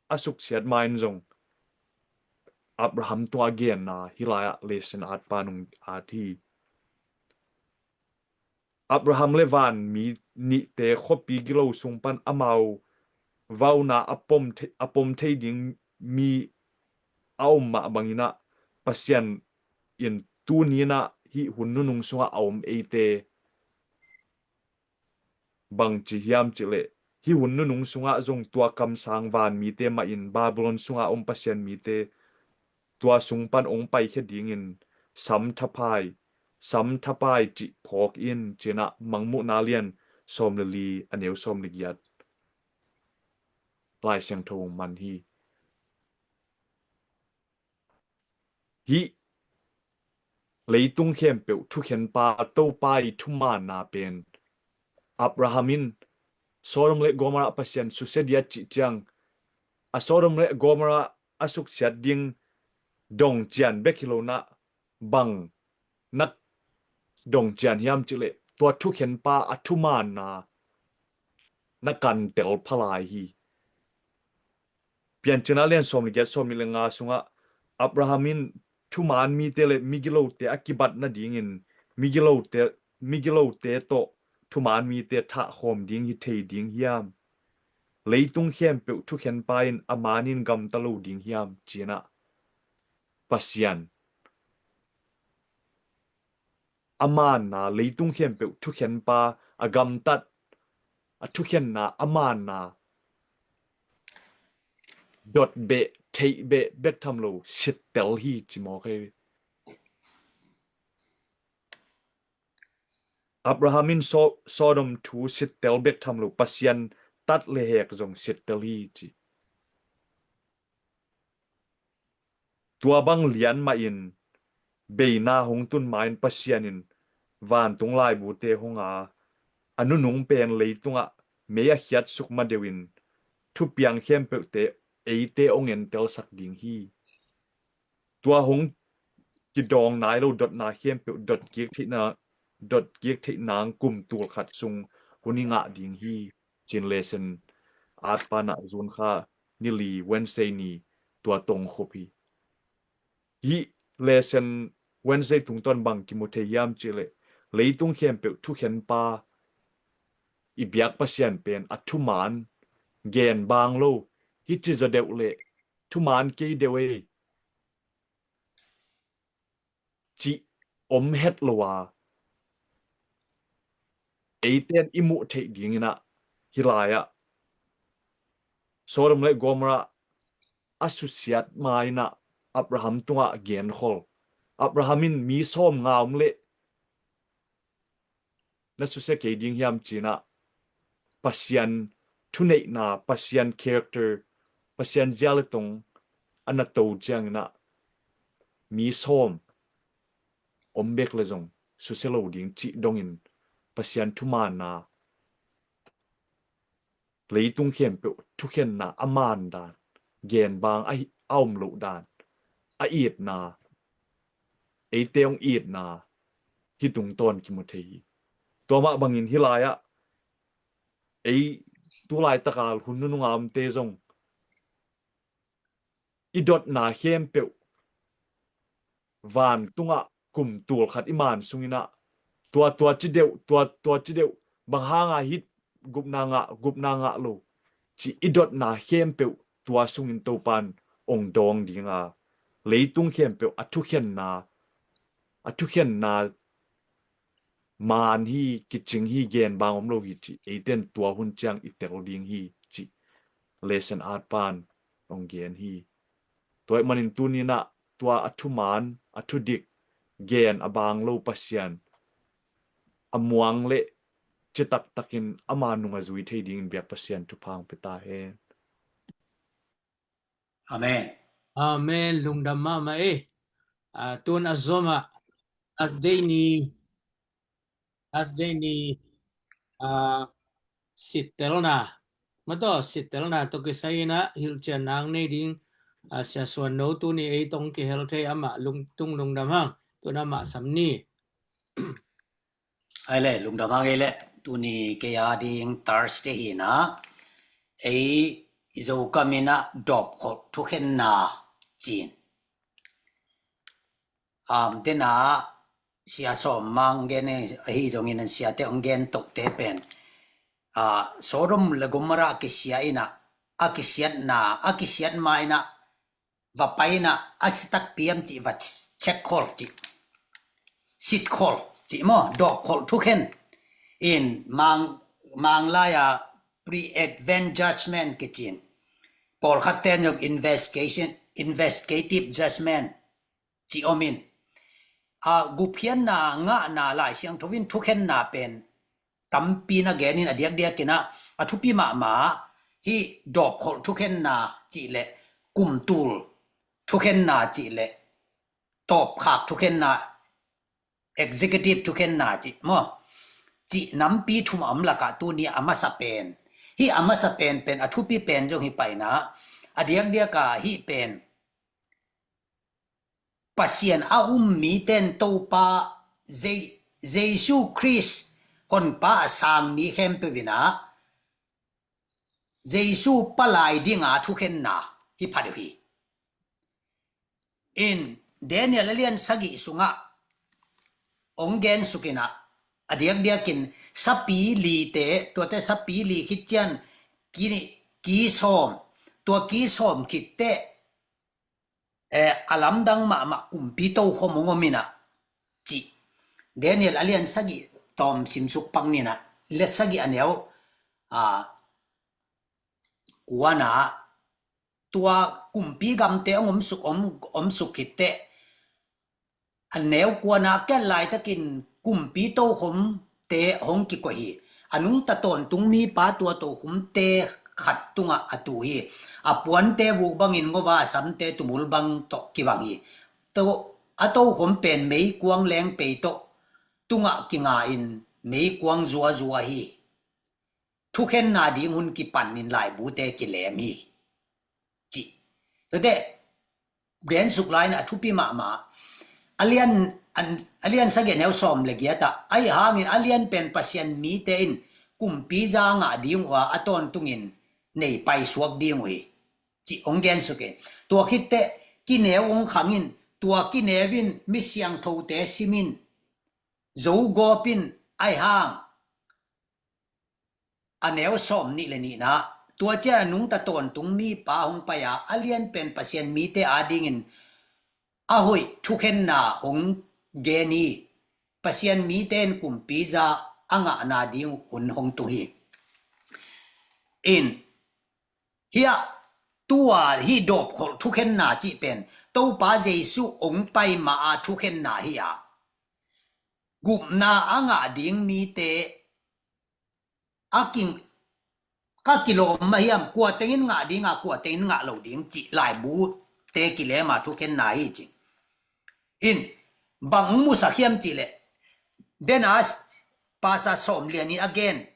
a suksiat ma-in zong Abraham tungah genna hih lai-ah lesson at pan ong at hi. Abraham le vanmi nihte khuapi gilo sung pan amau vauna a pom thei, a pom thei ding mi a om mah bangin ah, Pasian in tuni-in ah hih hun nunung sungah a om eite bangci hiam cih leh, hih hun nunung sungah zong tua kamsang vanmite mah in Babylon sungah om Pasian mite tua sung pan ong paikhia dingin sam thapai, sam thapai cih phawk in, ci-in ah Mangmuhna lian sawm le li, a neu sawm le giat Lai Siangtho ong man hi. Hih leitung khempeuh thukhenpa Topa i thumanna pen, Abraham in Sodom le Gomorrah Pasian susia dia cih ciang, a Sodom le Gomorrah a suksiat ding dongcian bek hi lo-in ah, bang na dongcian hiam cih leh, tua thukhenpa a thumanna na kantel pha lai hi. Piancilna lian sawm le giat, sawm nih le nga sungah Abraham in thuman mite le migilote a kibat nadingin migilote, migilote tawh thuman mite thahkhawm ding hi thei ding hiam? Leitung khempeuh thukhenpa in a man in gamta lo ding hiam, ci-in ah Pasian a manna, leitung khempeuh thukhenpa a gamtat, a thukhenna, a manna dot beh, theih beh bek tham lo, sittel hi, ci mawk hi. Abraham in So-, Sodom thu sittel bek tham lo, Pasian tat le hek zong sittel hi, ci. Tua bang lian mahin beina hong tun ma-in Pasian in vantung laibute hong a, a nunung pen leitungah mei a khiatsuk ma deuhin thupiang khempeuhte eite hong entelsak ding hi. Tua hong kidawng nai lo dotna khempeuh dot kik theihna, dot kik theih nang kum tul khat sung hun i ngah ding hi, ci-in lesson at pan ah June kha ni li Wednesday ni tua tong khup hi. Hih lesson Wednesday tungtawn bang kimu thei hiam cih leh, leitung khempeuh thukhenpa i biak Pasian pen a thuman, gen bang lo, hih ci zaw deuh leh thuman kei deuh ei, cih om het lo a, eite in i muh theih dingin ah hih lai-ah Sodom le Gomorrah a susiat ma-in ah Abraham tungah genkhol. Abraham in mi sawmnga om leh na susia kei ding hiam, ci-in ah Pasian thuneihna, Pasian character, Pasian zia le tong a na to ciangin ah mi sawm om bek le zong susia lo ding cih dongin Pasian thumanna, leitung khempeuh thukhenna a man dan, gen bang a hi-, a om loh dan, a itna, eite hong itna hih tungtawn kimu thei hi. Tua mah bangin hih lai-ah ei tu laitaka hun nunung a omte zong i dotna khempeuh vantungah kum tul khat i man sungin ah tua, tua ci deuh, tua, tua ci deuh, bang hanga hih gupna ngah, gupna ngah lo, ci i dotna khempeuh tua sungin Topan ong dawng ding a, leitung khempeuh a thukhenna, a thukhenna man hi, kicing hi, gen bang om lo hi, ci eite in tua hun ciang i tel ding hi, ci lesson at pan ong gen hi. Tua ahih manin tuni-in ah tua a thuman, a thudik, gen a bang lo Pasian a muang le citak takin ama nung a zui thei dingin biak Pasian thupha hong pia ta hen. Amen. Amen. Lungdam mahmah e. Ah, tun a zomah Thursday ni, Thursday ni, ah, sittelna, maw, sittelna tawh kisai in ah hilhcian nang nei ding, ah, Sia Suan No tuni ei tawh kihel thei, amah lungtung lungdam hang. Tun amah sam ni. Ai le, lungdam hang ei le, tuni kei a ding Thursday hi na, ei Zokam in ah dawpkholh thukhenna ci-in. Am, tena Sia Sawm Mang gen ahi zongin an siate hong gen tohte pen, ah, Sodom le Gomorrah a kisia in ah, a kisiatna, a kisiat ma in ah, va pai in ah, a citak piam cih va cek khol cih. Sit khol cih maw, dawpkholh thukhen. In Mang, Mang lai a pre-advent judgment kici in. Pawlkhatte in zong investigation, investigative judgment cih om in. A, gupkhiatna ngahna Lai Siangtho in thukhenna pen tampi na gen in a diakdiak in ah, a thupi mahmah hih dawpkholh thukhenna cih le kumtul thukhenna cih le tawpkhak thukhenna, executive thukhenna cih maw, cih nampi thum a om lakah tuni a masa pen, hih a masa pen pen a thupi pen zong hi pai in ah, a diakdiak a hih pen Pasian a um mite in Topa Je-, Jesu Khrist Honpa a sang mi khempeuh in ah Jesu palai dinga thukhenna hi pha deuh hi. In Daniel a lian sagih sungah hong gen suk in ah, a diakdiakin sapi lite, tuate sapi li khit ciang ki, ki sawm, tua ki sawm khit teh, eh, a lamdang mahmah kumpi tokhom hong om in ah, cih Daniel a lian sagih tawm simsuk pak ni in ah, lian sagih a neu, ah, kuana, tua kumpi gamte hong omsuk, om, omsuk khit teh, a neu kuana kiat laitakin kumpi tokhomte hong kikoih hi. A nungta tawntung mipa tua tokhomte khat tungah a tu hi. A puante vuk bangin ngova a samte tumul bang tawh kibang hi. To, a tokhom pen meikuang lengpei tawh tungah kinga in meikuang zuazua hi. Thukhenna ding hun kipan in laibute kilem hi, ci. Tuate, gen suk lai in a thupi mahmah. A lian, an, a lian sagih a neu sawm le giat ah, ahi hangin a lian pen Pasian mite in kumpi za ngah ding uh a, a tawntungin nei paisuak ding uh hi, ci hong gen suk in. Tua khit teh kineu hong khang in, tua kineu in mi siangthote sim in, zo gawp in, ahi hang a neu sawm nih le nihna, tua ciang a nungta tawntung mipa hong pai a, a lian pen Pasian mite adingin a hoih thukhenna hong gen hi. Pasian mite in kumpi za a ngahna ding hun hong tung hi. In, hiah tua hih dawpkholh thukhenna cih pen Topa Jesu hong pai ma a thukhenna hi a, gupna a ngah ding mite a king, ka kilawm mah hiam, kua tengin ngah ding a, kua tengin ngah lo ding cih laibute kilem a thukhenna hi ci. In, bang hong musak hiam cih leh, dena pasa sawm lian in a gen,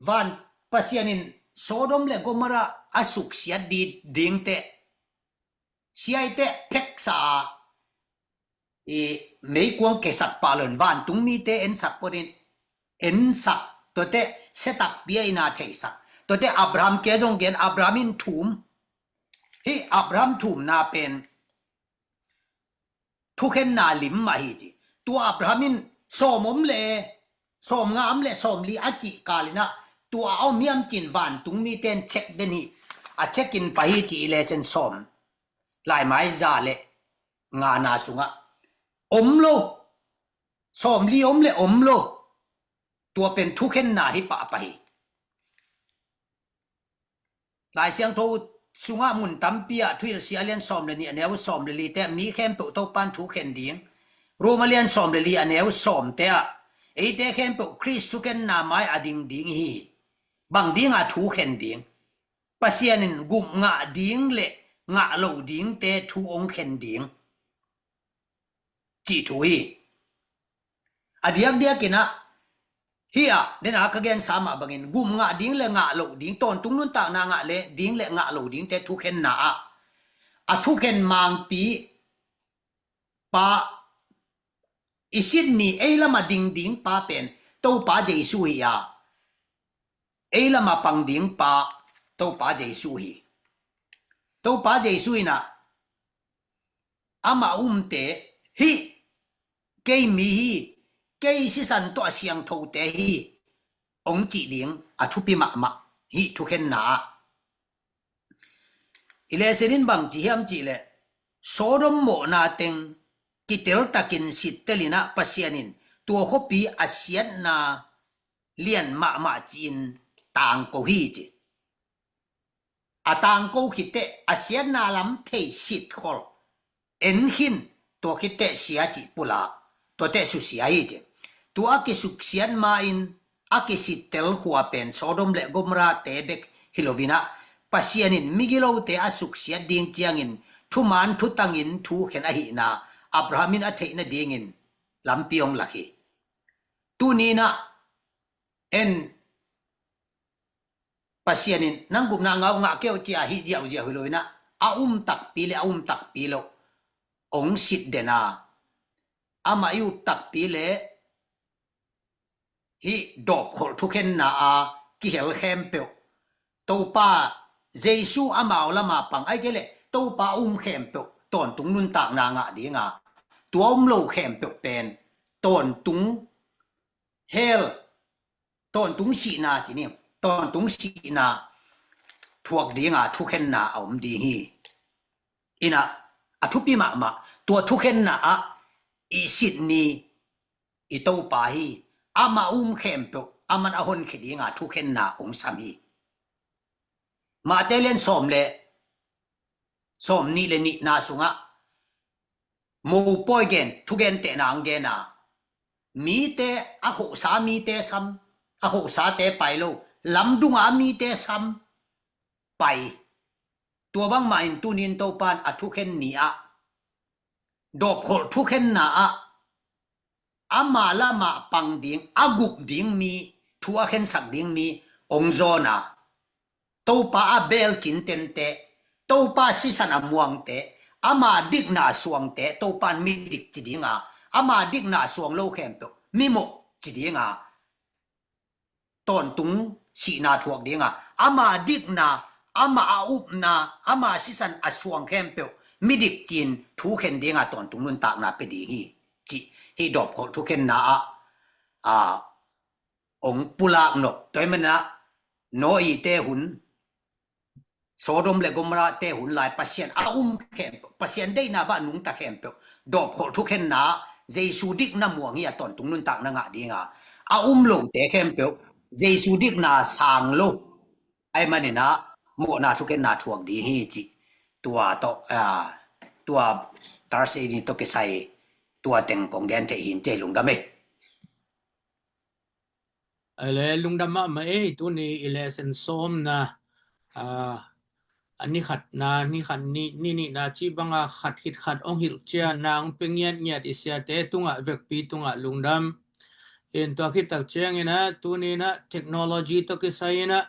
van Pasian in Sodom le Gomorrah a suksiat di ding teh, siaite pheksa a, i meikuang kesak pah lo in vantung mite ensak pawtin, ensak, tuate setak pia in a theisak. Tuate Abraham ke zong gen, Abraham in thum. Hih Abraham thumna pen thukhenna lim mah hi ci. Tua Abraham in sawm om le, sawm nga om le sawm li a cih kal in ah, tua a om hiam cin vantung mite in check den hi. A check in pah hi ci i le cen sawm laimai za le ngana sungah om lo. Sawm li om le om lo. Tua pen thukhenna hi pah pah hi. Lai Siangtho sungah mun tampi ah, Thuhilhsia a lian sawm le nih a neu sawm le lite ah mi khempeuh Topan thu khen ding. Roma lian sawm le li a neu sawmte ah eite khempeuh Khrist thukhenna mai a ding ding hi. Bang dinga thu khen ding? Pasian in gup ngah ding le ngah lo dingte thu hong khen ding, cih thu hi. A diakdiakin ah, hih ah, den a ka gensa mah bangin gup ngah ding le ngah lo ding, tawntung nuntakna ngah le ding le ngah lo dingte thukhenna ah, a thukhen mangpi pa, i sit ni ei lam a ding ding pa pen Topa Jesu hi a, ei lam a pang ding pa Topa Jesu hi. Topa Jesu in ah, amah umte, hih kei mi hi, kei sisan tawh a siangthote hi, hong cih ding a thupi mahmah hih thukhenna ah. I lesson in bang ci hiam cih leh, Sodom mawhna teng kitel takin sittel in ah Pasian in tua khuapi a siatna lian mahmah ci-in tangko hi ci. A tangko khit teh a siatna lam thei sitkhol en khin, tua khit teh sia cih pulak, tua teh susia hi ci. Tua a kisuksiat ma-in a kisittel khua pen Sodom le Gomorrah te bek hi lo in ah, Pasian in migilote a suksiat ding ciangin thuman thutangin thu khen ahihna Abraham in a theih nadingin lampi hong lak hi. Tuni in ah en, Pasian in nang gupna ngah uh, ngah kei uh ci-a hih ziauziau hi lo in ah, a um takpi le a um takpi lo hong sit den a, amah i up takpi le hih dawpkholh thukhenna a kihel khempeuh, Topa Jesu amau lam a pang, ahih kei leh Topa a um khempeuh tawntung nuntakna ngah ding a, tua um lo khempeuh pen tawntung hell, tawntung sihna ci ni, tawntung sihna thuak ding a thukhenna a om ding hi. In ah, a thupi mahmah tua thukhenna ah i sit ni i Topa hi. Amah um khempeuh aman a honkhia ding a thukhenna hong sam hi. Mate lian sawm le, sawm nih le nihna sungah mopawi gen, thugentehna hong gen a, mite, a khohsa mite sam, a khohsate pai lo, lamdunga mite sam, pai. Tua bangmah in tuni in Topan a thukhen ni ah, dawpkholh thukhenna ah, ama lam a pang ding, a gup ding mi, thu a khensak ding mi hong zawn a, Topa a beel cintente, Topa sisan a muangte, ama dikna a suangte Topan midik ci ding a, ama dikna a suang lo khempeuh mimawh ci ding a, tawntung sihna thuak ding a, ama dikna, ama a upna, ama sisan a suang khempeuh midik ci-in thu khen ding a, tawntung nuntakna pia ding hi, cih hih dawpkholh thukhenna ah, a, hong pulak nop. Tua ahih manin ah, Noah te hun, Sodom le Gomorrah te hun lai Pasian a um khempeuh, Pasian deihna bang a nungta khempeuh, dawpkholh thukhenna, Jesu dikna muang hi a, tawntung nuntakna ngah ding a, a um lote khempeuh Jesu dikna sang lo ahih manin ah, mawhna thukhenna thuak ding hi cih, tua tawh, a, tua Thursday ni tawh kisai tua teng kong gen thei hi, ci-in lungdam ei. Ei le, lungdam mahmah ei. Tuni i lesson sawmna, a, a ni khatna, ni khat, ni, ni nihna cih banga khat khit khat hong hilh ciatna hong pia ngiatngiat i siate tungah, vekpi tungah lungdam. In tua khit tak ciangin ah, tuni in ah technology tawh kisai in ah,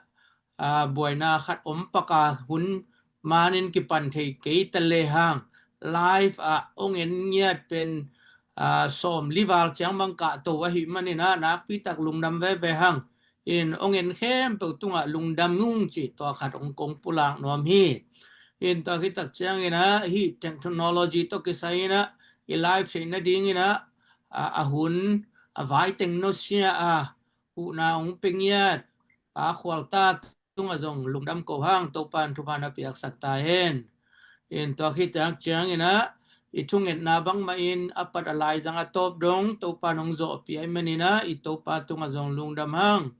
a, buaina khat om pak a, hun manin kipan thei kei ta lehang, live ah hong en ngiat pen, a, sawmli val ciang bang kahto ahih manin ah, nakpi tak lungdam veve hang. In hong en khempeuh tungah lungdam ung cih tua khat hong kong pulak nuam hi. In tua khit tak ciangin ah, hih technology tawh kisai in ah i live theih nadingin ah, a, a hun, a vai teng nusia a, huhna hong pia ngiat Pa Khualta tungah zong lungdam ko hang, Topan thupha na piaksak ta hen. In tua khit tak ciangin ah, i thungetna bangmah in a pat a laizang a tawp dong Topan hong zawhpih ahih manin ah, i Topa tungah zong lungdam hang.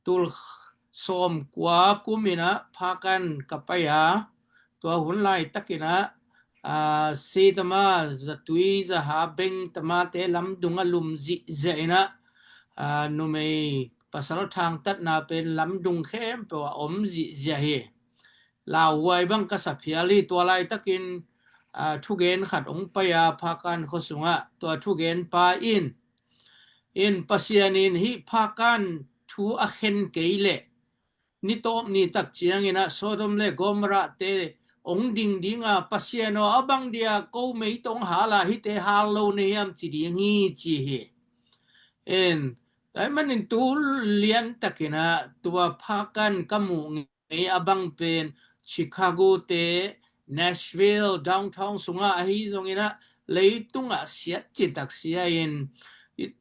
Tul sawmkua kum in ah Phakan ka pai a, tua hun laitakin ah, aa, sitama, zatui, zaha, beng tamate lamdung a lum zihziah in ah, aa, numei pasal thangtatna pen lamdung khempeuh ah om zihziah hi. Lauhuai bang ka sa phial hi. Tua laitakin, aa, thugen khat hong pai a, Phakan khua sungah tua thugenpa in, in Pasian in hih Phakan thu a khen kei leh, ni tawp ni tak ciangin ah Sodom le Gomorrah te hong ding ding a, Pasian aw, a bang dia ko mei tawh hong hal a, hihte hal lo na hiam, ci ding hi, ci hi. In, tua ahih manin tu lian takin ah tua Phakan ka muh ngei a bang pen Chicago te, Nashville, downtown sungah ahi zongin ah leitungah siat citak sia in,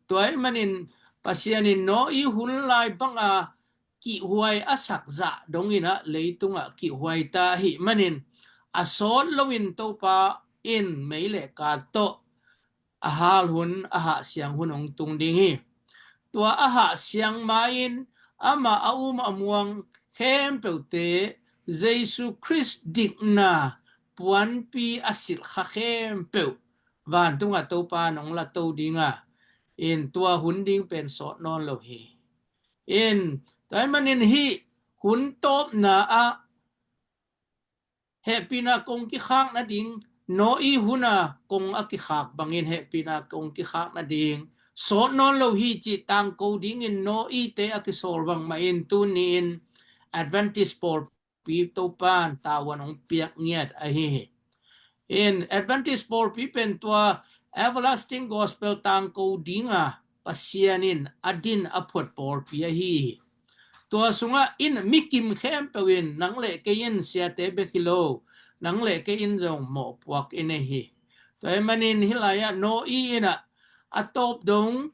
tua ahih manin Pasian in Noah hun lai bang a kihhuai a sak zah dongin ah leitungah kihhuai ta ahih manin, a sawt loin Topa in mei le kaa tawh a hal hun, a hahsiang hun hong tung ding hi. Tua a hahsiang ma-in amah a um a muang khempeuhte, Jesu Khrist dikna puanpi a silh kha khempeuh vantungah Topa in hong la to ding a, in tua hun ding pen sawt nawn lo hi. In, tua ahih manin hih hun tawpna ah hehpihna kong kikhak nading, Noah hun a kong a kikhak bangin hehpihna kong kikhak nading sawt nawn lo hi, cih tangko dingin Noah te a kisawl bang mahin tuni-in Adventist pawlpi Topa in tavuan hong piak ngiat ahi hi. In, Adventist pawlpi pen tua everlasting gospel tangko dinga Pasian in a din a phuat pawlpi ahi hi. Tua sungah in mikim khempeuh in, nang le kei in, siate bek hi lo, nang le kei in zong mawhpuak i nei hi. Tua ahih manin hih lai-ah Noah in ah a tawp dong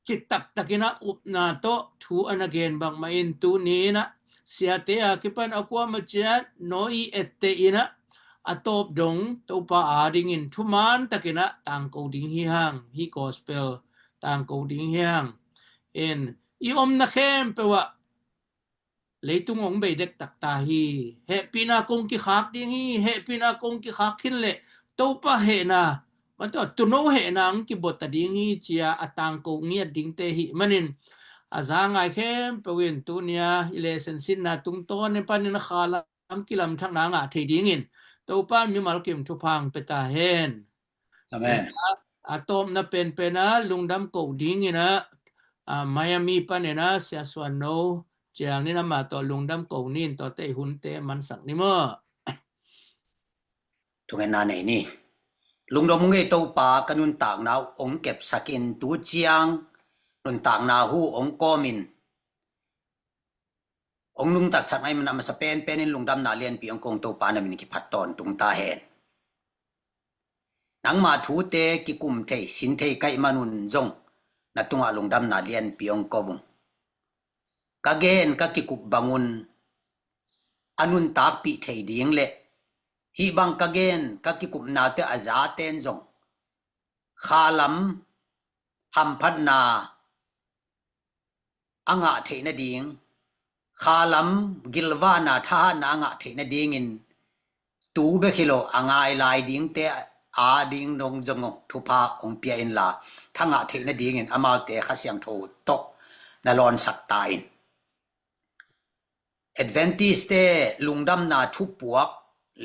citak takin ah upna tawh thu a na gen bang mahin tuni-in ah siate a kipan a kuama ciat Noah etteh in ah a tawp dong Topa adingin thuman takin ah tangko ding hi hang, hih gospel tangko ding hi hang. In, i omna khempeuh ah leitung hong bei dektak ta hi. Hehpihna kong kikhak ding hi, hehpihna kong kikhak khin leh Topa hehna, mah tawh tuuno hehna hong kibua ta ding hi, ci-a a tangko ngiat dingte ahih manin, a za ngai khempeuh in tuni-a i lesson sinna tungtawn panin a khalam kilamthakna ngah thei dingin Topa in mimal kim thupha hong pia ta hen. Amen. A tawpna penpen ah lungdam ko dingin ah, a, Miami panin ah Sia Suan No cial nin, amah tawh lungdam ko nin, tua tei hunte mansak ni maw. Thungetna nei ni. Lungdam ung ei Topa, ka nuntakna uh hong kepsakin tu ciang nuntakna hu hong kawmin hong nungtaksakna i man a masa penpen in lungdamna lianpi hong kong Topa, na min kiphat tawntung ta hen. Nangma thute kikum thei, sin thei ka hih manun zong na tungah lungdamna lianpi hong ko ung. Ka gen ka kikup bangun a nuntakpih thei ding le hih bang ka gen ka kikupnate a zaten zong khalam hamphatna a ngah theih nading, khalam gilvahna thahatna a ngah theih nadingin tu bek hi lo a ngai lai dingte ading dong zong thupha hong pia inla, thangah theih nadingin amaute Kha Siangtho tawh na lawnsak ta in. Adventist-te lungdamna thupuak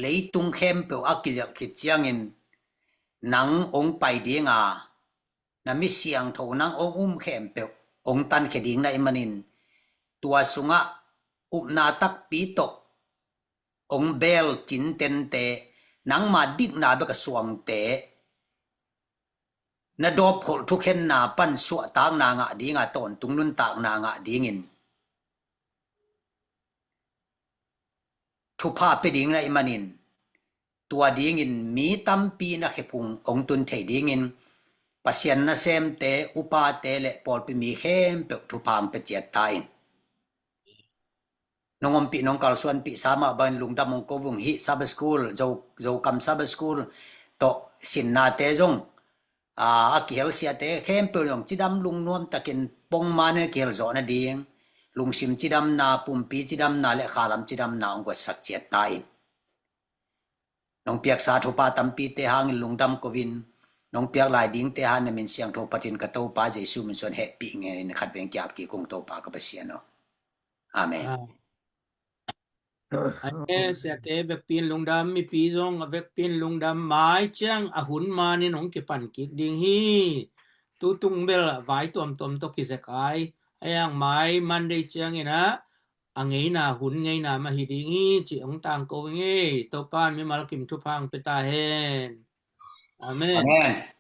leitung khempeuh a kizelh khit ciangin nang hong pai dinga, na mi siangtho nang hong um khempeuh hong tankhia ding na hih manin, tua sungah upna takpi tawh hong beel cintente, nangma dikna bek a suangte, na dawpkholh thukhenna pan suahtakna ngah dinga, tawntung nuntakna ngah dingin thupha pia ding na hih manin, tua dingin mi tampi na khephung hong tun thei dingin Pasian nasemte, upate le pawlpi mi khempeuh thupha hong pia ciat ta in. Nong ompih nong kalsuanpih sa mah bangin lungdam hong ko ung. Hih Sabbath School, Zo, Zokam Sabbath School tawh sinnate zong, aa, a kihel siate khempeuh zong cidam lungnuam takin pongman in a kihel zawh nading lungsim cidamna, pumpi cidamna le khalam cidamna hong guatsak ciat ta in. Nong piaksa thupha tampite hangin lungdam ko-in, nong piak lai dingte hangin na min siangtho phat in ka Topa Jesu min suang hehpih ngenin khatvei kiap kik ung Topa ka Pasian aw. Amen. Ah. Amen. Siate vekpi in lungdam, mipi zong a vekpi in lungdam, mai ciang a hun manin hong kipan kik ding hi. Tutung bel vai tuamtuam tawh kizek ai. A yang mai Monday ciangin ah a ngeina hun ngeina mah hi ding hi ci hong tangko ing ei. Topa in mimal kim thupha hong pia ta hen. Amen. Amen.